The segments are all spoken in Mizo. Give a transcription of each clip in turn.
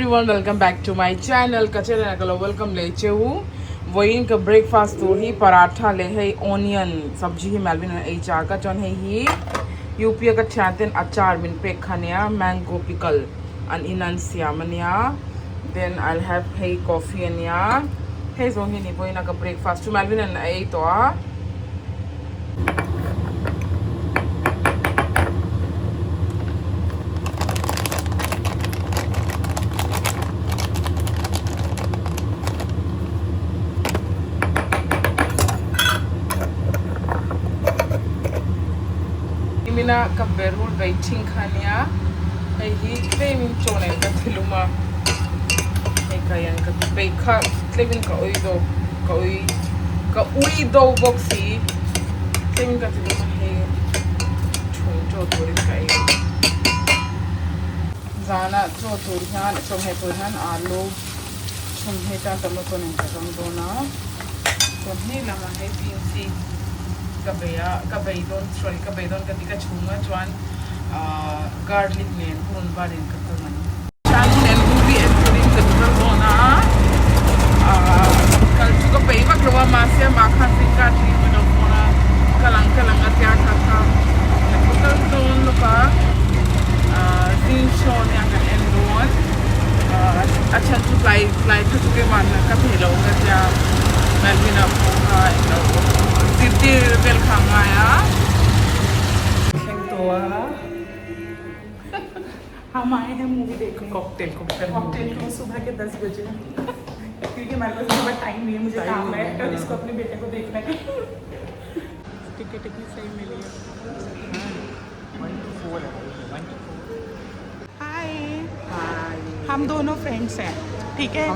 Everyone welcome back to my channel ka channel ah ka lo welcome leh che u vawiin ka breakfast tur hi paratha leh hei onion sabji hi Melvin an ei chak a chuan hei hi UP a ka thian ten achar min pek kha ania mango pickle an in an siam ania then I'll have hei coffee ania hei zawng hi ni vawiin a ka breakfast chu Melvin an a ei tawh a. Nimina ka berul vei thin kha ania hei hi tlemin chaw nen ka thilum a hei ka hian ka ti peih kha tlemin ka ui dawk ka ui ka ui do bawk si tlemin ka ti lum a hei chhung chaw turin ka ei a zana chaw tur hian chawhmeh tur hian alu chhum hi chuan tomato nen ka zawng dawn a chuan hei lamah hei beans hi ka bei a ka bei dawn sorry ka bei dawn ka ti ka chhung a chuan ahh garlic nen purun var in ka kal ang. Chanu nen movie en turin ka kal dawn a ahh kal chu ka peih vak lo a mahse amah khan zingkar thleng in lo phone a kal ang kal ang a tia kha kha ka kal dawn lawk a ahh zing show nia kan en dawn ahh a chhan chu tlai tlai kha chu keimah ka thei lo ang a tia Melvin-a pawh kha englo zirtir vel kha a ngai a. Thleng tawh a. हम आए हैं मूवी देखने cocktail cocktail cocktail to सुबह के 10 बजे क्योंकि हमारे पास सुबह टाइम नहीं है मुझे काम है और इसको अपने बेटे को देखना है टिकट इतनी सही मिली है हाय हम दोनों फ्रेंड्स हैं ठीक है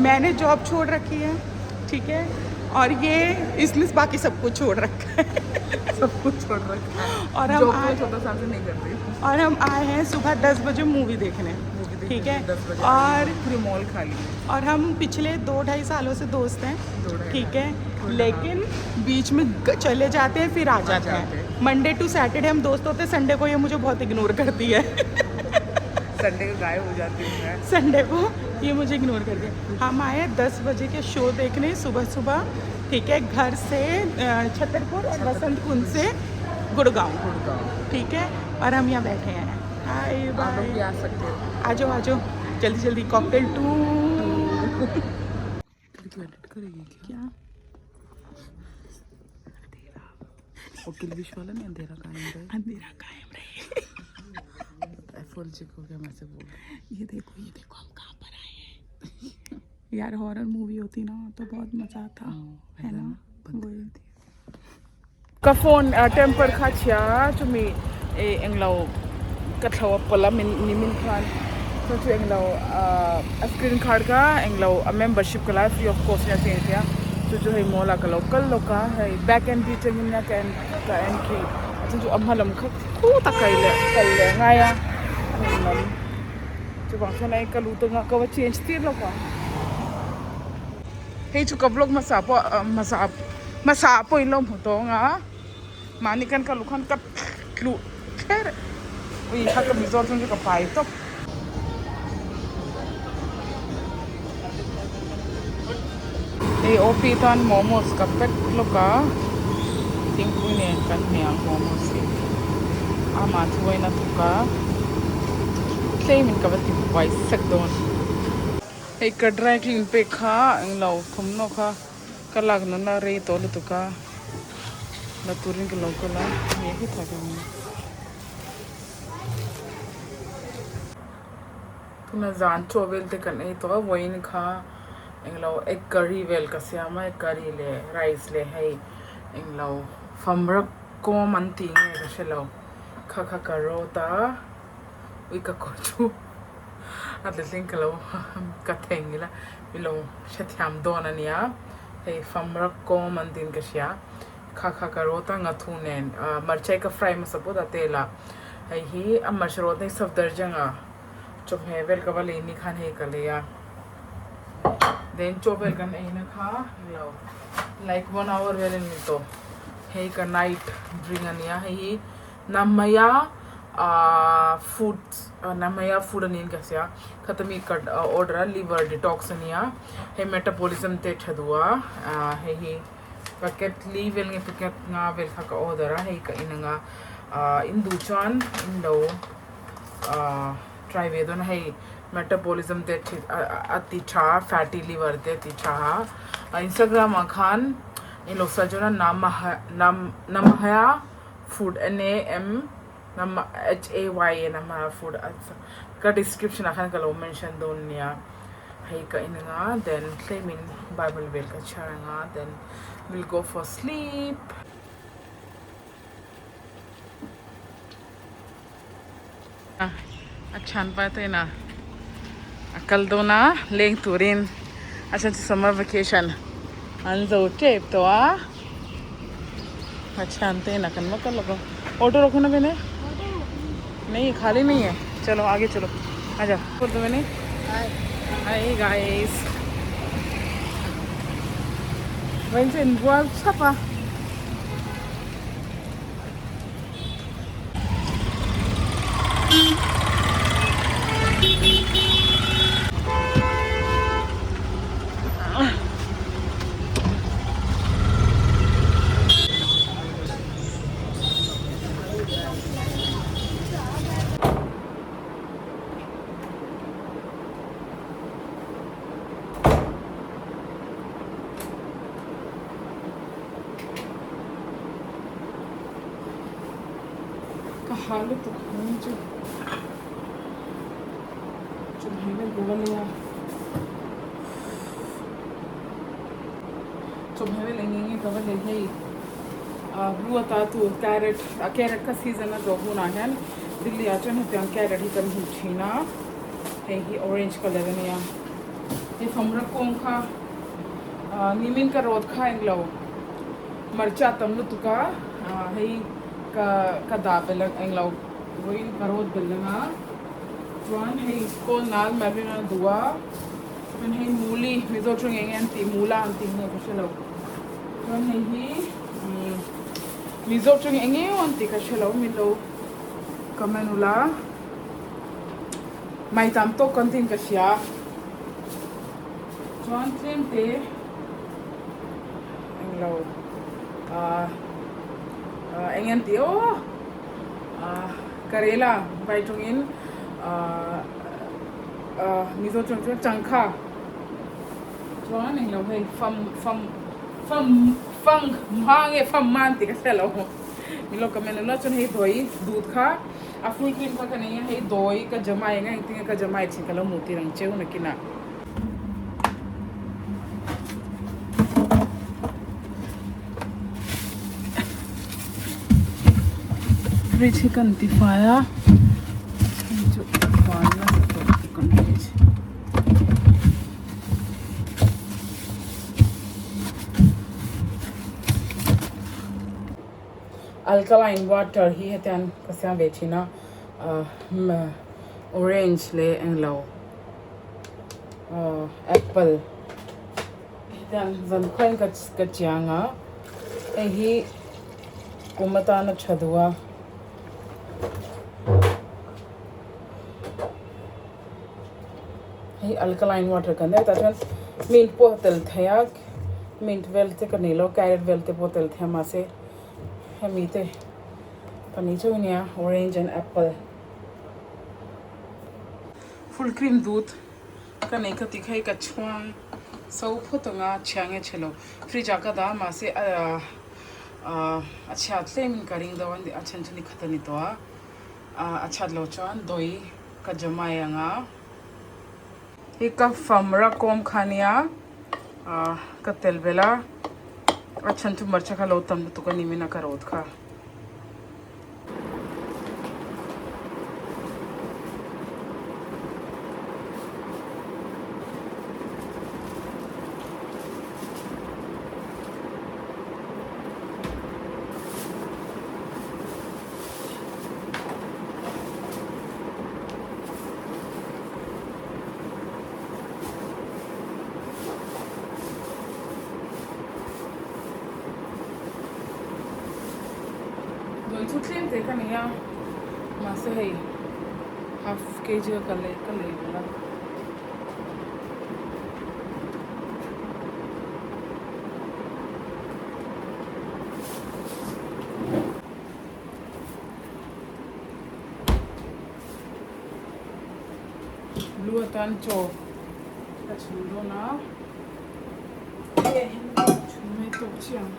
मैंने जॉब छोड़ रखी है ठीक है और ये इसने बाकी सब कुछ छोड़ रखा है सब कुछ छोड़ रखा है और हम जॉब आए तो 14 साल से नहीं कर रही और हम आए हैं सुबह 10 बजे मूवी देखने मूवी देखने ठीक है 10 बजे और पूरी मॉल खाली है और हम पिछले 2-ढाई सालों से दोस्त हैं दो ढाई ठीक साल। है लेकिन बीच में चले जाते हैं फिर आ जाते जाते हैं Monday to Saturday हम दोस्त होते हैं संडे को ये मुझे बहुत इग्नोर करती है संडे को गायब हो जाती हूँ मैं संडे को ये मुझे इग्नोर कर दिया हम आए 10 बजे के शो देखने सुबह सुबह ठीक है घर से छतरपुर और वसंत कुंज से गुड़गांव गुड़गांव ठीक है और हम यहाँ बैठे हैं हाय आप लोग भी बाय आ सकते हो आ जाओ आ जाओ जल्दी जल्दी कॉकटेल टू तू एडिट करेगी क्या क्या वो किलविश वाला नहीं अंधेरा कायम रहे अंधेरा कायम रहे एफएल जी को क्या मैं से बोल ये देखो ये देखो हम कहाँ पर आए हैं यार हॉरर मूवी होती ना तो बहुत मजा आता है ना वही ka phone temper kha chhia chumi eh englo ka thlo a pawlh a min nimin khan chu chu englo ah a screen card kha englo a membership ka lai a free of cost nia chu engtia chu chu hei mall ah ka lo kal lawk a hei back entry atangin nia ka en ka entry a then chu a hma lam kha khut a kai leh kal leh a ngai a a hnung lam chuvang chuan hei ka lu te ka va change tir lawk ang. Hei chu ka vlog hmasa pawh hmasa hmasa pawh in lo hmu tawng a mahni khan ka lu khan ka tluh thler ui kha ka mizo chuan chu ka pai tawp. Hei OP tan momos ka pack lawk a thingpui nen kan hmeh ang momos hi amah chu a in a thawk a tlem in ka va ti buai sek dawn. Hei ka dry clean pek kha englo thawmhnaw kha ka lak nana rei tawh lutuk a la turin ka lo kal a hei hetah ka awm a tuna zan chaw vel te kan ei tawh a vawiin kha englo egg curry vel ka siam a egg curry leh rice leh hei englo famrak kawm an tih nge ka hrelo kha kha ka rawt a ui ka kawr chu. A tla thleng ka lo ka theng ila i lo hrethiam dawn a nia hei famrak kawm an tin ka hria kha kha ka rawt a ngathu nen ah marchai ka fry hmasa phawt a tel ah hei hi a marcha rawt na hi safdarjang ah chawhmeh vel ka va lei ni khan hei ka lei a then chaw vel kan ei na kha lo like one hour vel a ni tawh hei ka night drink a nia hei hi namaya. Ahh food Namhaya food aniin ka hria khata mi ka order a liver detox ania hei metabolism te tha duh a ahh hei hi packet li vel nge packet nga vel kha ka order a hei ka in anga ahh in duh chuan in lo ahh try ve dawn a hei metabolism te a ti tha a fatty liver te a ti tha a instagram ah khan in lo search dawn a namaha namahaya food N A M H A Y A Namhaya food ka description ah khan ka lo mention dawn nia hei ka en anga then tlem in bible vel ka chhiar anga then will go for sleep. A thianpa te inah a kal dawn a leng turin a chhan chu summer vacation an zo tep tawh a a thiante inah kan va kal lawk a auto rokna na vene nahi khali nahi hai chalo aage chalo aaja hi guys vawiin chu inbual chhap a. Ka ha lutuk hming chu chawhmeh vel tur a nia chawhmeh vel eng eng nge ka va lei hei ah blue ata tur carrot ah carrot kha season a zawh hunah hian Delhi ah chuan hetiang carrot hi kan hmu thin a hei hi orange colour a nia hei famra kawng kha ah nimin ka rawt kha englo. Hmarcha tam lutuk a, hei ka ka dah belh ang englo vawiin ka rawt belh ang a, chuan hei kawl nal marina a duh a, chuan hei muli Mizo tawng eng nge an tih mula an tih nge ka hre lo, chuan hei hi umm Mizo tawng eng eng an tih ka hre lo min lo comment ula, maitam tawk kan tiin ka hria, chuan tlem te. Englo ah ah eng an tih aw ah karela vai tawngin ah ah mizo tawng chuan changkha chuan englo hei fam fam fam fang hma nge fam hma an tih ka hre lo milo comment ula chuan hei dawi dut kha a full cream kha ka nei a hei dawi ka jamai eng engtin nge ka jamai thin ka lo hmuh tir ang cheu nakinah. Fridge hi kan tifai a hei chu van nasa tawh lutuk kan fridge. Alkaline water hi hetiang ka siam ve thin a ah orange leh englo. Apple hian zan khuain ka ka chiang a hei hi kum atana tha duh a hei alkaline water kan nia tah chuan mint pawh a tel thei a mint vel te ka nei lo carrot vel te pawh a tel thei a mahse hemi te pahnih chauh a nia orange and apple. Full cream dut ka nei ka tih kha hei ka chhuang so phawt anga chhia nge chhe lo fridge ah ka dah a mahse a a chhiat tlem in ka ring deuh a a then chu ni khat a ni tawh a a chhiat loh chuan dawi ka jamai anga hei ka famra kawm kha ania ka tel belh a a then chu hmarcha kha lo tam lutuk a ni min a ka rawt kha. Dawi chu tlem te ka nei a, Mahse hei half kg a ka lei ka lei belh a. Lu atan chaw ka chhum dawn a chhum mai tawk chiah ang.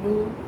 Lu.